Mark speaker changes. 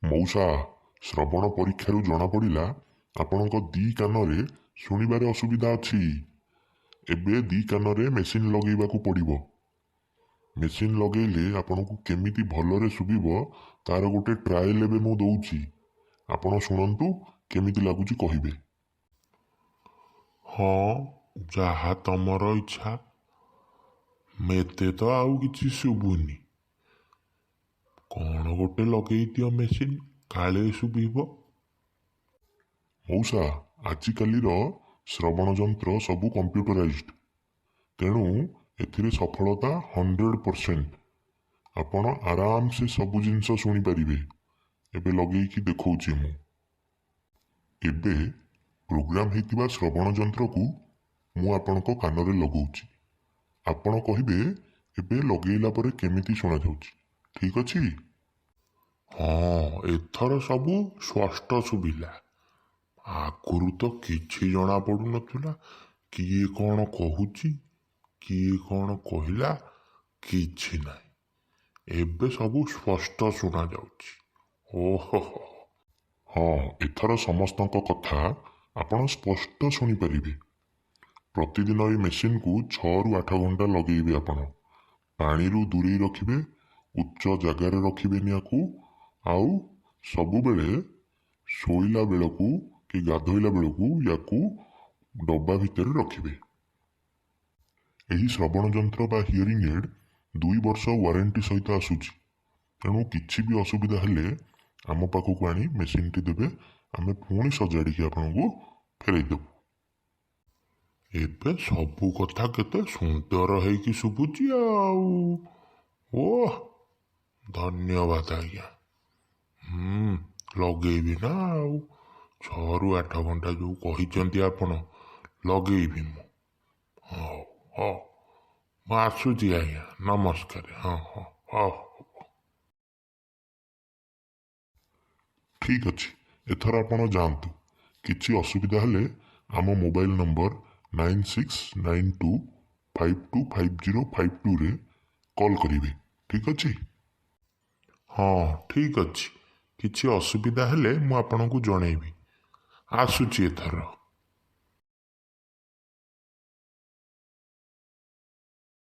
Speaker 1: ମଉସା, ଶ୍ରବଣ ପରୀକ୍ଷାରୁ ଜଣାପଡ଼ିଲା ଆପଣଙ୍କ ଦି କାନରେ ଶୁଣିବାରେ ଅସୁବିଧା ଅଛି। ଏବେ ଦି କାନରେ ମେସିନ୍ ଲଗେଇବାକୁ ପଡ଼ିବ। ମେସିନ୍ ଲଗେଇଲେ ଆପଣଙ୍କୁ କେମିତି ଭଲରେ ଶୁଭିବ, ତାର ଗୋଟେ ଟ୍ରାଏଲ୍ ଏବେ ମୁଁ ଦେଉଛି। ଆପଣ ଶୁଣନ୍ତୁ, କେମିତି ଲାଗୁଛି କହିବେ।
Speaker 2: ହଁ, ଯାହା ତମର ଇଚ୍ଛା। ମେତେ ତ ଆଉ କିଛି ଶୁଭୁନି। କ'ଣ ଗୋଟେ ଲଗେଇ ଦିଅ ମେସିନ୍, କାଳେ ଶୁଭିବ।
Speaker 1: ମଉସା, ଆଜିକାଲିର ଶ୍ରବଣ ଯନ୍ତ୍ର ସବୁ କମ୍ପ୍ୟୁଟରାଇଜ୍ଡ, ତେଣୁ ଏଥିରେ ସଫଳତା 100%। ଆପଣ ଆରାମସେ ସବୁ ଜିନିଷ ଶୁଣିପାରିବେ। ଏବେ ଲଗେଇକି ଦେଖାଉଛି ମୁଁ। ଏବେ ପ୍ରୋଗ୍ରାମ ହେଇଥିବା ଶ୍ରବଣ ଯନ୍ତ୍ରକୁ ମୁଁ ଆପଣଙ୍କ କାନରେ ଲଗାଉଛି। ଆପଣ କହିବେ ଏବେ ଲଗେଇଲା ପରେ କେମିତି ଶୁଣାଯାଉଛି। ଠିକ୍ ଅଛି?
Speaker 2: ହଁ, ଏଥର ସବୁ ସ୍ପଷ୍ଟ ଶୁଭିଲା। ଆଗରୁ ତ କିଛି ଜଣା ପଡ଼ୁନଥିଲା। କିଏ କ'ଣ କହୁଛି, କିଏ କ'ଣ କହିଲା, କିଛି ନାହିଁ। ଏବେ ସବୁ ସ୍ପଷ୍ଟ ଶୁଣାଯାଉଛି। ଓହୋ।
Speaker 1: ହଁ, ଏଥର ସମସ୍ତଙ୍କ କଥା ଆପଣ ସ୍ପଷ୍ଟ ଶୁଣିପାରିବେ। ପ୍ରତିଦିନ ଏଇ ମେସିନ୍କୁ 6ରୁ 8 ଘଣ୍ଟା ଲଗେଇବେ ଆପଣ। ପାଣିରୁ ଦୂରେଇ ରଖିବେ, ଉଚ୍ଚ ଜାଗାରେ ରଖିବେନି ୟାକୁ, ଆଉ ସବୁବେଳେ ଶୋଇଲା ବେଳକୁ କି ଗାଧୋଇଲା ବେଳକୁ ୟାକୁ ଡବା ଭିତରେ ରଖିବେ। ଏହି ଶ୍ରବଣ ଯନ୍ତ୍ର ବା ହିୟରିଂ ଏଡ୍ 2 ବର୍ଷ ୱାରେଣ୍ଟି ସହିତ ଆସୁଛି। ତେଣୁ କିଛି ବି ଅସୁବିଧା ହେଲେ ଆମ ପାଖକୁ ଆଣି ମେସିନ୍ଟି ଦେବେ, ଆମେ ପୁଣି ସଜାଡ଼ିକି ଆପଣଙ୍କୁ ଫେରାଇ ଦେବୁ।
Speaker 2: ଏବେ ସବୁ କଥା କେତେ ସୁନ୍ଦର ହେଇକି ଶୁଭୁଛି ଆଉ। ଓଃ, ଧନ୍ୟବାଦ ଆଜ୍ଞା। ଲଗେଇବି ନା ଆଉ, 6ରୁ 8 ଘଣ୍ଟା ଯେଉଁ କହିଛନ୍ତି ଆପଣ, ଲଗେଇବି ମୁଁ। ହଉ ହଉ, ମୁଁ ଆସୁଛି ଆଜ୍ଞା, ନମସ୍କାର। ହଁ, ହଉ।
Speaker 1: ଠିକ୍ ଅଛି, ଏଥର ଆପଣ ଯାଆନ୍ତୁ। କିଛି ଅସୁବିଧା ହେଲେ ଆମ ମୋବାଇଲ ନମ୍ବର 9692525052ରେ କଲ୍ କରିବେ। ଠିକ୍ ଅଛି?
Speaker 2: ହଁ, ଠିକ୍ ଅଛି। କିଛି ଅସୁବିଧା ହେଲେ ମୁଁ ଆପଣଙ୍କୁ ଜଣେଇବି। ଆସୁଛି ଏଥର।